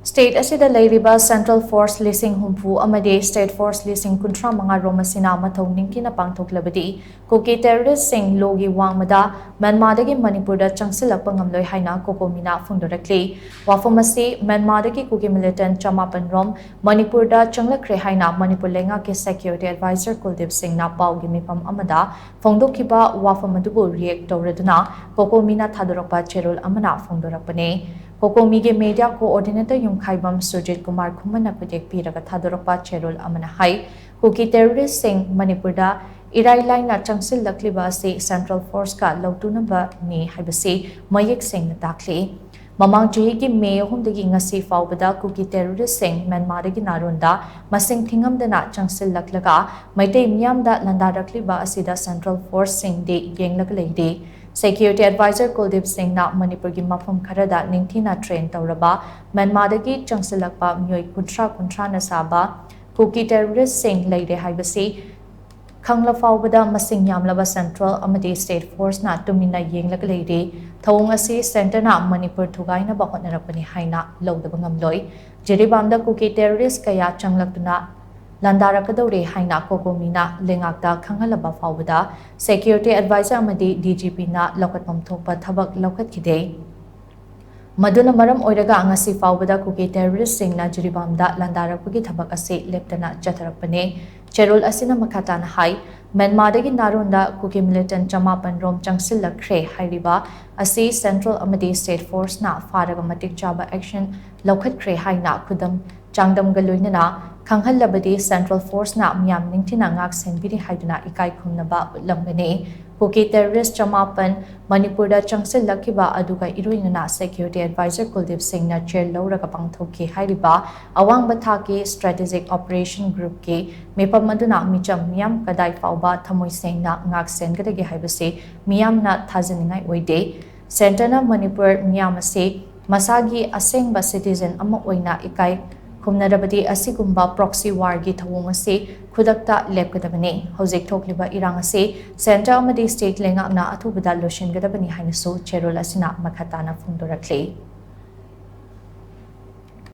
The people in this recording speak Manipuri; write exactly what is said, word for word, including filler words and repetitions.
State ꯑꯁꯤꯗ ꯂꯩꯔꯤꯕ Central Force ꯂꯤꯁꯤꯡ ꯍꯨꯝꯐꯨ ꯑꯃꯗꯤ State Force ꯂꯤꯁꯤꯡ ꯀꯨꯟꯊ꯭ꯔꯥ ꯃꯉꯥ ꯔꯣꯝ ꯑꯁꯤꯅ ꯃꯊꯧ ꯅꯤꯡꯊꯤꯅ ꯄꯥꯡꯊꯣꯛꯂꯕꯗꯤ ꯀꯨꯀꯤ terrorist ꯁꯤꯡ ꯂꯣꯒꯤ ꯋꯥꯡꯃꯗ ꯃ꯭ꯌꯥꯟꯃꯥꯔꯗꯒꯤ ꯃꯅꯤꯄꯨꯔꯗ ꯆꯪꯁꯤꯜꯂꯛꯄ ꯉꯝꯂꯣꯏ ꯍꯥꯏꯅ ꯀꯣꯀꯣꯃꯤꯅ ꯐꯣꯡꯗꯣꯔꯛꯂꯤ꯫ ꯋꯥꯐꯝ ꯑꯁꯤ ꯃ꯭ꯌꯥꯟꯃꯥꯔꯗꯒꯤ ꯀꯨꯀꯤ militant ꯆꯃꯥꯄꯟ ꯔꯣꯝ ꯃꯅꯤꯄꯨꯔꯗ ꯆꯪꯂꯛꯈ꯭ꯔꯦ ꯍꯥꯏꯅ ꯃꯅꯤꯄꯨꯔ ꯂꯩꯉꯥꯛꯀꯤ security advisor ꯀꯨꯜꯗꯤꯞ ꯁꯤꯡꯅ ꯄꯥꯎꯒꯤ ꯃꯤꯐꯝ ꯑꯃꯗ ꯐꯣꯡꯗꯣꯛꯈꯤꯕ ꯋꯥꯐꯝ ꯑꯗꯨꯕꯨ react ꯇꯧꯔꯗꯨꯅ ꯀꯣꯀꯣꯃꯤꯅ ꯊꯥꯗꯣꯔꯛꯄ ꯆꯦꯔꯣꯜ ꯑꯃꯅ ꯐꯣꯡꯗꯣꯔꯛꯄꯅꯤ꯫ ꯀꯣꯀꯣꯃꯤꯒꯤ media coordinator ꯌꯨꯝꯈꯥꯏꯕꯝ ꯁꯨꯔꯖꯤꯠ ꯀꯨꯃꯥꯔ ꯈꯨꯃꯟꯅ ꯈꯨꯗꯦꯛ ꯄꯤꯔꯒ ꯊꯥꯗꯣꯔꯛꯄ ꯆꯦꯔꯣꯜ ꯑꯃꯅ ꯍꯥꯏ, ꯀꯨꯀꯤ terrorist ꯁꯤꯡ ꯃꯅꯤꯄꯨꯔꯗ ꯏꯔꯥꯏ ꯂꯥꯏꯅ ꯆꯪꯁꯤꯜꯂꯛꯂꯤꯕ ꯑꯁꯤ Central Force ꯀ ꯂꯧꯇꯨꯅꯕꯅꯤ ꯍꯥꯏꯕꯁꯤ ꯃꯌꯦꯛ ꯁꯦꯡꯅ ꯇꯥꯛꯂꯤ꯫ ꯃꯃꯥꯡ ꯆꯍꯤꯒꯤ ꯃꯦ ꯑꯍꯨꯝꯗꯒꯤ ꯉꯁꯤ ꯐꯥꯎꯕꯗ ꯀꯨꯀꯤ terrorist ꯁꯤꯡ ꯃ꯭ꯌꯥꯟꯃꯥꯔꯗꯒꯤ ꯅꯥꯔꯣꯟꯗ ꯃꯁꯤꯡ ꯊꯤꯉꯝꯗꯅ ꯆꯪꯁꯤꯜꯂꯛꯂꯒ ꯃꯩꯇꯩ ꯃꯤꯌꯥꯝꯗ ꯂꯥꯟꯗꯥꯔꯛꯂꯤꯕ ꯑꯁꯤꯗ Central Force ꯁꯤꯡꯗꯤ ꯌꯦꯡꯂꯒ ꯂꯩꯔꯤ꯫ Security advisor ꯀꯨꯜꯗꯤꯞ ꯁꯤꯡꯅ ꯃꯅꯤꯄꯨꯔꯒꯤ ꯃꯐꯝ ꯈꯔꯗ ꯅꯤꯡꯊꯤꯅ train ꯇꯧꯔꯕ ꯃ꯭ꯌꯥꯟꯃꯥꯔꯗꯒꯤ ꯆꯪꯁꯤꯜꯂꯛꯄ ꯃꯤꯑꯣꯏ ꯀꯨꯟꯊ꯭ꯔꯥ ꯀꯨꯟꯊ꯭ꯔꯥꯅ ꯁꯥꯕ ꯀꯨꯀꯤ terrorist ꯁꯤꯡ ꯂꯩꯔꯦ ꯍꯥꯏꯕꯁꯤ ꯈꯪꯂ ꯐꯥꯎꯕꯗ ꯃꯁꯤꯡ ꯌꯥꯝꯂꯕ Central ꯑꯃꯗꯤ State Force ꯅ ꯇꯨꯃꯤꯟꯅ ꯌꯦꯡꯂꯒ ꯂꯩꯔꯤ꯫ ꯊꯧꯑꯣꯡ ꯑꯁꯤ Centre ꯅ ꯃꯅꯤꯄꯨꯔ ꯊꯨꯒꯥꯏꯅꯕ ꯍꯣꯠꯅꯔꯛꯄꯅꯤ ꯍꯥꯏꯅ ꯂꯧꯗꯕ ꯉꯝꯂꯣꯏ꯫ ꯖꯤꯔꯤꯕꯥꯝꯗ ꯀꯨꯀꯤ terrorist ꯀꯌꯥ ꯆꯪꯂꯛꯇꯨꯅ ꯂꯥꯟꯗꯥꯔꯛꯀꯗꯧꯔꯦ ꯍꯥꯏꯅ ꯀꯣꯀꯣꯃꯤꯅ ꯂꯩꯉꯥꯛꯇ ꯈꯪꯍꯜꯂꯕ ꯐꯥꯎꯕꯗ security advisor ꯑꯃꯗꯤ D G P ꯅ ꯂꯧꯈꯠꯐꯝ ꯊꯣꯛꯄ ꯊꯕꯛ ꯂꯧꯈꯠꯈꯤꯗꯦ꯫ ꯃꯗꯨꯅ ꯃꯔꯝ ꯑꯣꯏꯔꯒ ꯉꯁꯤ ꯐꯥꯎꯕꯗ ꯀꯨꯀꯤ terrorist ꯁꯤꯡꯅ ꯖꯤꯔꯤꯕꯥꯝꯗ ꯂꯥꯟꯗꯥꯔꯛꯄꯒꯤ ꯊꯕꯛ ꯑꯁꯤ ꯂꯦꯞꯇꯅ ꯆꯠꯊꯔꯛꯄꯅꯤ꯫ ꯆꯦꯔꯣꯜ ꯑꯁꯤꯅ ꯃꯈꯥ ꯇꯥꯅ ꯍꯥꯏ, ꯃ꯭ꯌꯥꯟꯃꯥꯔꯗꯒꯤ ꯅꯥꯔꯣꯟꯗ ꯀꯨꯀꯤ militant ꯆꯃꯥꯄꯟ ꯔꯣꯝ ꯆꯪꯁꯤꯜꯂꯛꯈ꯭ꯔꯦ ꯍꯥꯏꯔꯤꯕ ꯑꯁꯤ Central ꯑꯃꯗꯤ State Force ꯅ ꯐꯥꯔꯒ ꯃꯇꯤꯛ ꯆꯥꯕ action ꯂꯧꯈꯠꯈ꯭ꯔꯦ ꯍꯥꯏꯅ ꯈꯨꯗꯝ ꯆꯥꯡꯗꯝꯒ ꯂꯣꯏꯅꯅ ꯈꯪꯍꯜꯂꯕꯗꯤ Central Force ꯅ ꯃꯤꯌꯥꯝ ꯅꯤꯡꯊꯤꯅ ꯉꯥꯛ ꯁꯦꯟꯕꯤꯔꯤ ꯍꯥꯏꯗꯨꯅ ꯏꯀꯥꯏ ꯈꯨꯝꯅꯕ ꯎꯠꯂꯝꯒꯅꯤ꯫ ꯀꯨꯀꯤ terrorist ꯆꯃꯥꯄꯟ ꯃꯅꯤꯄꯨꯔꯗ ꯆꯪꯁꯤꯜꯂꯛꯈꯤꯕ ꯑꯗꯨꯒ ꯏꯔꯣꯏꯅꯅ security advisor ꯀꯨꯜꯗꯤꯞ ꯁꯤꯡꯅ ꯆꯦꯜ ꯂꯧꯔꯒ ꯄꯥꯡꯊꯣꯛꯈꯤ ꯍꯥꯏꯔꯤꯕ ꯑꯋꯥꯡꯕ ꯊꯥꯛꯀꯤ strategic operation group ꯀꯤ ꯃꯤꯐꯝ ꯑꯗꯨꯅ ꯃꯤꯆꯝ ꯃꯤꯌꯥꯝ ꯀꯗꯥꯏ ꯐꯥꯎꯕ ꯊꯃꯣꯏ ꯁꯦꯡꯅ ꯉꯥꯛ ꯁꯦꯟꯒꯗꯒꯦ ꯍꯥꯏꯕꯁꯤ ꯃꯤꯌꯥꯝꯅ ꯊꯥꯖꯅꯤꯡꯉꯥꯏ ꯑꯣꯏꯗꯦ꯫ Centre ꯅ ꯃꯅꯤꯄꯨꯔ ꯃꯤꯌꯥꯝ ꯑꯁꯤ ꯃꯁꯥꯒꯤ ꯑꯁꯦꯡꯕ citizen ꯑꯃ ꯑꯣꯏꯅ ꯏꯀꯥꯏ ꯈꯨꯝꯅꯔꯕꯗꯤ ꯑꯁꯤꯒꯨꯝꯕ proxy war ꯒꯤ ꯊꯧꯑꯣꯡ ꯑꯁꯤ ꯈꯨꯗꯛꯇ ꯂꯦꯞꯀꯗꯕꯅꯤ꯫ ꯍꯧꯖꯤꯛ ꯊꯣꯛꯂꯤꯕ ꯏꯔꯥꯡ ꯑꯁꯤ Centre ꯑꯃꯗꯤ State ꯂꯩꯉꯥꯛꯅ ꯑꯊꯨꯕꯗ ꯂꯣꯏꯁꯤꯟꯒꯗꯕꯅꯤ ꯍꯥꯏꯅꯁꯨ ꯆꯦꯔꯣꯜ ꯑꯁꯤꯅ ꯃꯈꯥ ꯇꯥꯅ ꯐꯣꯡꯗꯣꯔꯛꯂꯤ꯫